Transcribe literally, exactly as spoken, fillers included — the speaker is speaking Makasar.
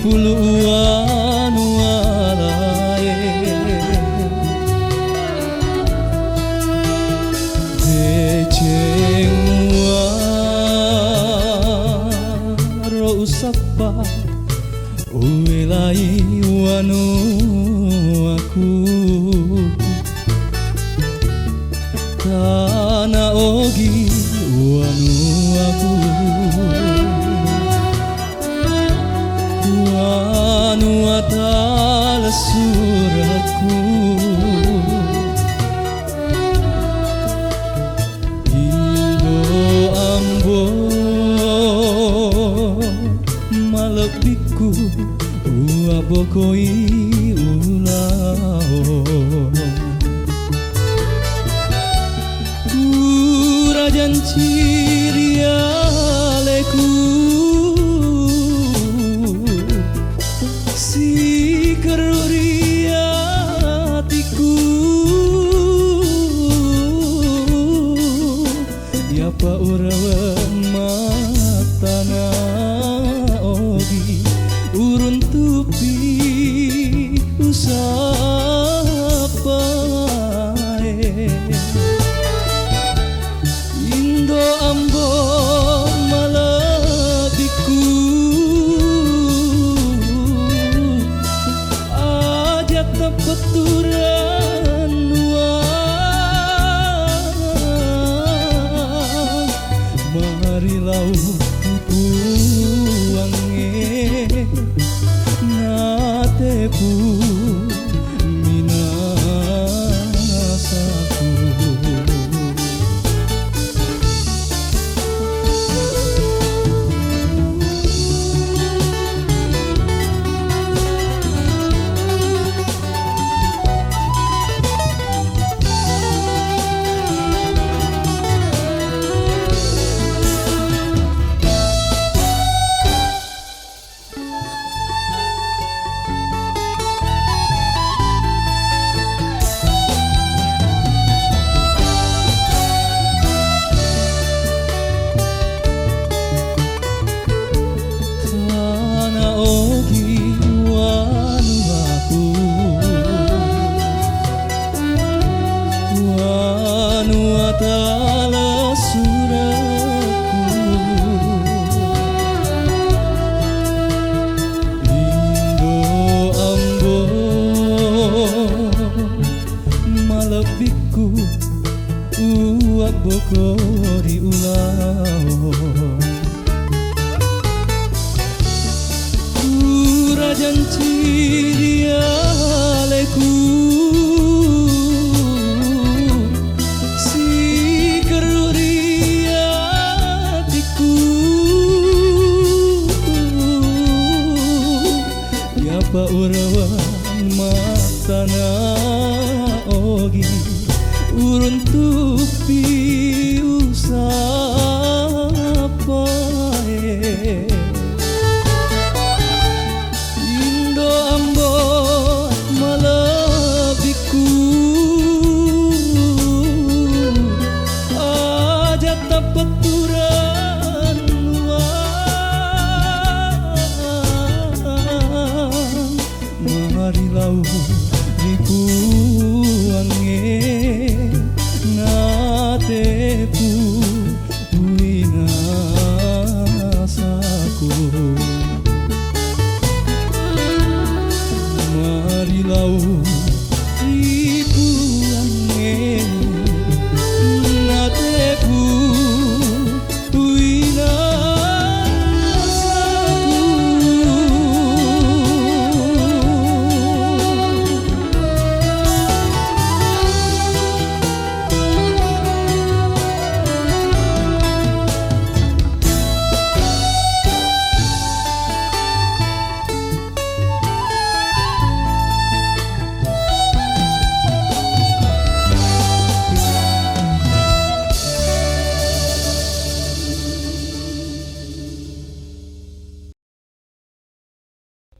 Pulu'uanu alae, deceng muaro usappa, uwelai wanuaku. Tana ogi wanuaku, wanua tala surakku. Indo ambo malebbikku, uabbokoi ulao. Kurajanci ri aleku, sikerru ri atikku. Yapa urawang matana ogi, uruntupi usappae. Indo ambo malebikku, aja' tappatturannua, mari lau Puange natepu minasaku. Tana ogi wanuaku, wanua tala surakku. Indo ambo malebbikku, uabboko ri ulao. Kurajanci ri aleku, sikerru ri atikku. Yapa urawang matana ogi, uruntupi usa